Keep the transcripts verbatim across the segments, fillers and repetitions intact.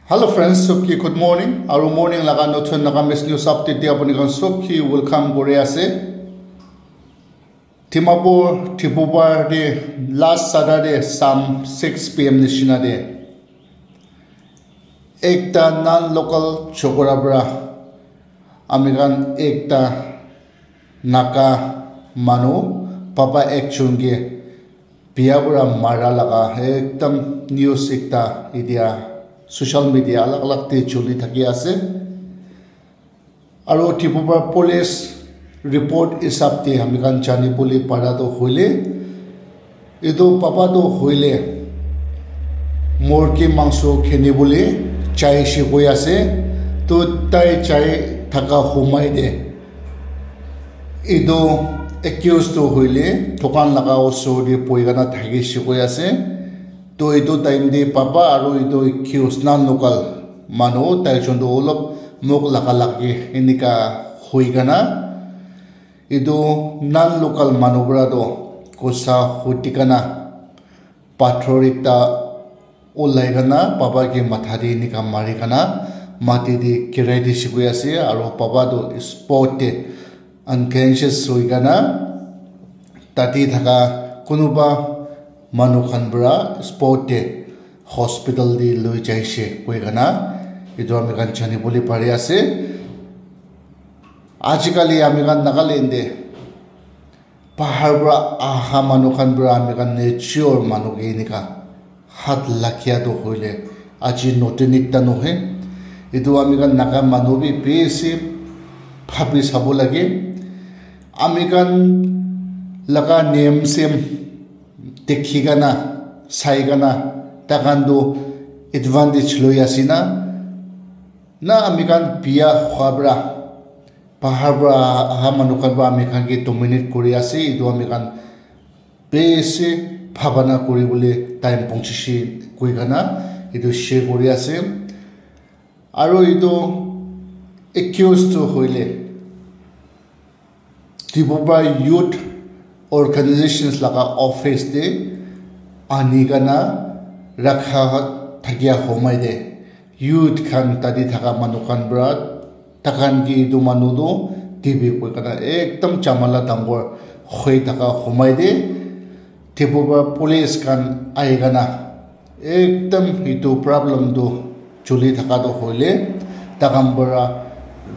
Hello friends, sob ki good morning. Aru morning laga notun Nagamese news update te apuni khan sob ki welcome kuri ase. Dimapur, Tripura te last Saturday sam six p m nishina te ekta non local chokora para ami khan ekta Naga manu papa ekjon ke biya para mara laga ekdam news ekta etia social media alag alag te choli thaki ase. Aru Tripura police report hisab te ami khan jani bole para toh hoile, etu papa toh hoile murgi mangso khini bole jai se koi ase. Toh tai jai thaka homai te etu accused toh hoile dukan laga osor te bohi kena thaki se koi ase. Toh etu time te papa aru etu accused non local manu tai jon toh olop muk laga lagi enika hoi kena etu non local manu para toh gussa hudi kena pathor ekta ulai kena papa ke matha te enika mari kena mati te girai dise koi ase aru papa toh spot te unconscious hoi kena tate thaka kunuba manu khan para spot te hospital te loi jaise koi kena etu ami khan jani bole pari ase. Ajikali ami khan Nagaland te bahar para aha manu khan para ami khan mature manu ke enika hat lagia toh hoile aji notun ekta nohoi. Etu ami khan Naga manu bi bishi bhabi sabo lage. Ami khan laga niyam siyam dekhi kena, sai kena, takhan toh advantage loi ase na, na ami khan biya hua para, bahar para aha manu khan para ami khan ke dominate kuri ase, etu ami khan bishi bhabana kuri bole time pongchise koi kena etu share kuri ase. Aru etu accused toh hoile Tripura Youth Organizations laga office te ani kena rakha thakia homai te youth khan tate thaka manu khan para takhan ke etu manu toh T B koi kena ekdam jamala dangor hoi thaka homai te Tripura police khan ahi kena ekdam etu problem tu chuli thaka tu hoile takhan para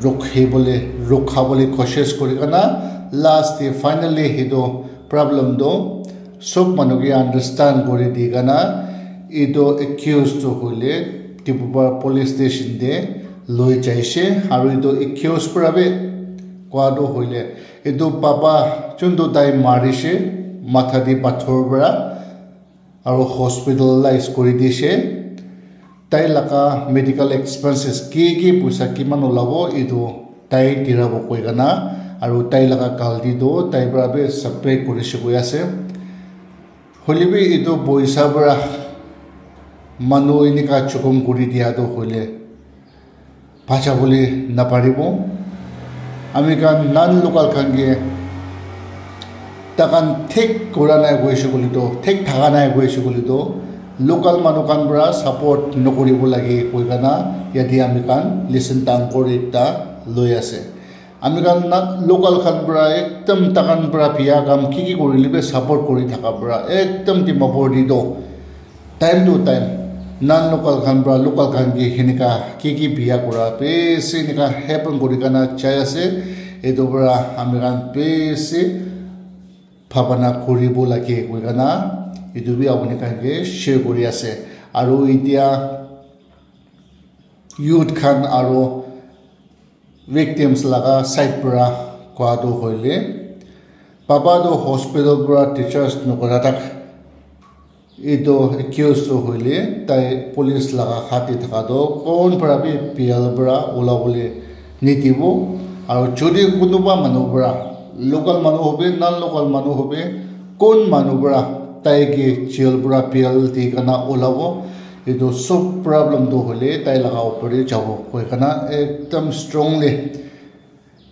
rukhi bole, rukha bole koshish kuri kena last te finally etu problem tu sob manu ke understand kuri di kena etu accused tu hoile Tripura police station te loi jaise aru etu accused para bi koa tu hoile etu papa juntu tai marise matha te pathor para aru hospitalize kuri dise. Tai laga medical expenses ki ki poisa kiman olabo etu tai dirabo koi kena aru tai laga galti toh tai para bi separate kurise koi ase. Hoile bi etu poisa para manu enika chukum kuri dia toh hoile bacha bole naparibo. Ami khan non local khan ke takhan thik kura nai koise koile toh, thik thaka nai koise koile toh, local manu khan para support nokuribo lage koi kena yate ami khan lesson dangor ekta loi ase. Ami khan na local khan para ekdam takhan para biya kam ki ki kurile bi support kuri thaka para ekdam Dimapur te toh time to time non local khan para local khan ke henika ki ki biya kura bishi enika happen kuri kena jai ase. Etu para ami khan bishi bhabana kuribo lage koi kena etu bi apuni khan ke share kuri ase. Aru etia youth khan aru victims laga side para koa tu hoile, papa tu hospital para discharge nokura tak etu accused tu hoile tai police laga hath te thaka tu kon para bi jail para ula bole nidibo. Aru jodi kunuba manu para, local manu hobe, non local manu hobe, kon manu para tai ke jail para bail di kena ulabo, etu sob problem tu hoile tai laga upor te jabo koi kena ekdam strongly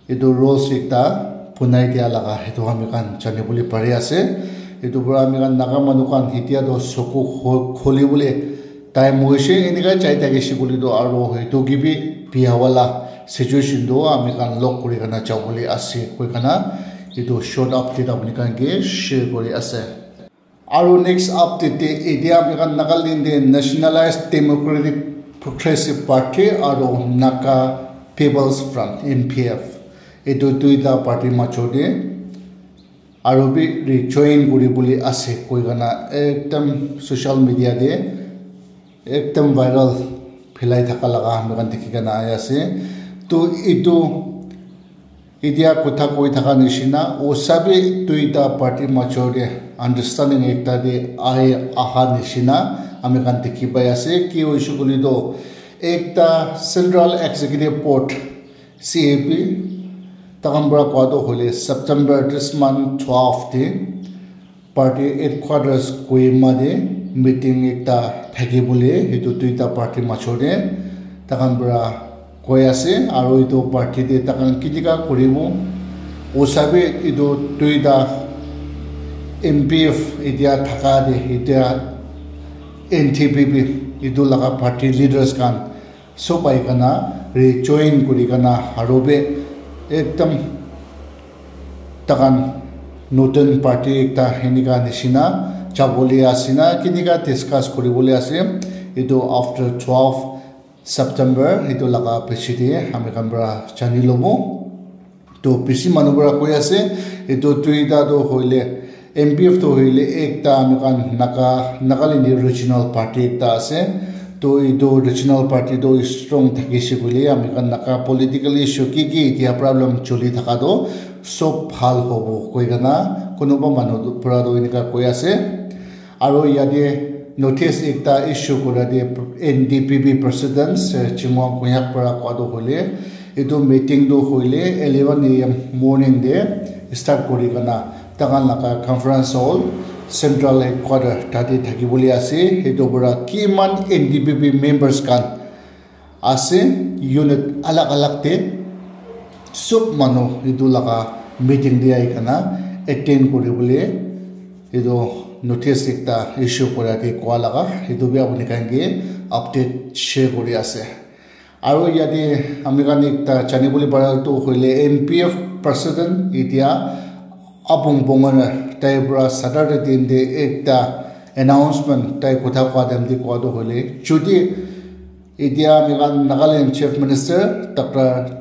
etu rules ekta bonai dia laga etu ami khan jani bole pari ase. Etu para ami khan Naga manu khan etia tu soku kho- kholi bole Time hoise, enika jai thakise koile toh aro etu ke bi biya wala situation toh ami khan log kuri kena jabole ase koi kena etu short update apni khan ke share kuri ase. Aro next update te etia ami khan Nagaland te Nationalized Democratic Progressive Party aro Naga People's Front, N P F, etu duita party major te aro bi rejoin kuri bole ase koi kena ekdam social media te ekdam viral phelai thaka laga ami khan dikhi kena ahi ase. To etu etia kotha koi thaka nishina osa bi duita party major te understanding ekta te ahi aha nishina ami khan dikhi pai ase. Ki hoise koile toh ekta Central Executive Board, C E P, takhan para kowa toh hoile September this month twelve te party headquarters Kohima te meeting ekta thaki bole, etu duita party major te takhan para koi ase, aro etu party te takhan kinika kuribo, osa bi etu duita N P F etia thaka te etia N D P P etu laga party leaders khan sob ahi kena rejoin kuri kena aro bi ekdam takhan notun party ekta enika nishina jabole ase na kinika discuss kuribole ase. Etu after twelve September etu laga piche te ami khan para jani lobo. To bishi manu para koi ase, etu duita toh hoile N P F toh hoile ekta ami khan Naga, Nagaland te regional party ekta ase. To etu regional party toh strong thakise koile ami khan Naga political issue ki ki etia problem choli thaka toh sob bhal hobo koi kena kunuba manu para toh enika koi ase. Aro yate notice ekta issue kura te N D P P president Sir Chingwa Konyak para kowa toh hoile, etu meeting toh hoile eleven A M morning te start kuri kena takhan laga conference hall, central headquarter tate thaki bole ase. Etu para kiman N D P P members khan ase, unit alag alag te sob manu etu laga meeting te ahi kena attend kuri bole etu notice ekta issue kura ke kowa laga etu bi apni khan ke update share kuri ase. Aro yate ami khan ekta jani bole para toh hoile N P F president etia Apong Pongana tai para Saturday din te ekta announcement tai kotha kowa time te kowa toh hoile, jodi etia ami khan Nagaland Chief Minister Doctor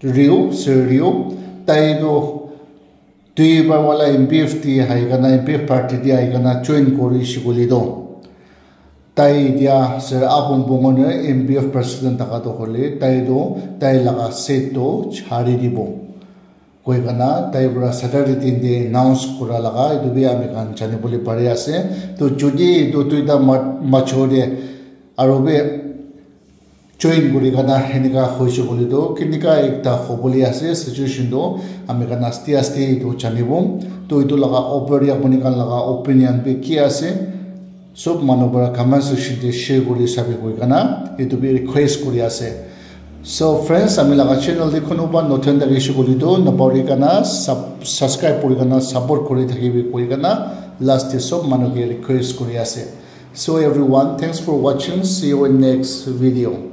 Rio, Sir Rio, tai toh duibar wala N P F te ahi kena, N P F party te ahi kena join kuri shikuli toh, tai etia Sir Apong Pongana N P F president thaka toh hoile, tai toh tai laga seat toh chari dibo koi kena tai para Saturday din te announce kura laga etu bi ami khan jani bole pari ase. To jodi etu duita ma-, major te aro bi join kuri kena enika hoise koile toh kinika ekta hobole ase situation toh ami khan aste aste etu janibo. To etu laga opor te apni khan laga opinion bi ki ase? Sob manu para comment section te share kuri sabi koi kena etu bi request kuri ase. So friends, ami laga channel te kunuba notun thakise koile toh napahori kena sub-, subscribe kuri kena support kuri thakibi koi kena last te sob manu ke request kuri ase. So everyone, thanks for watching. See you in next video.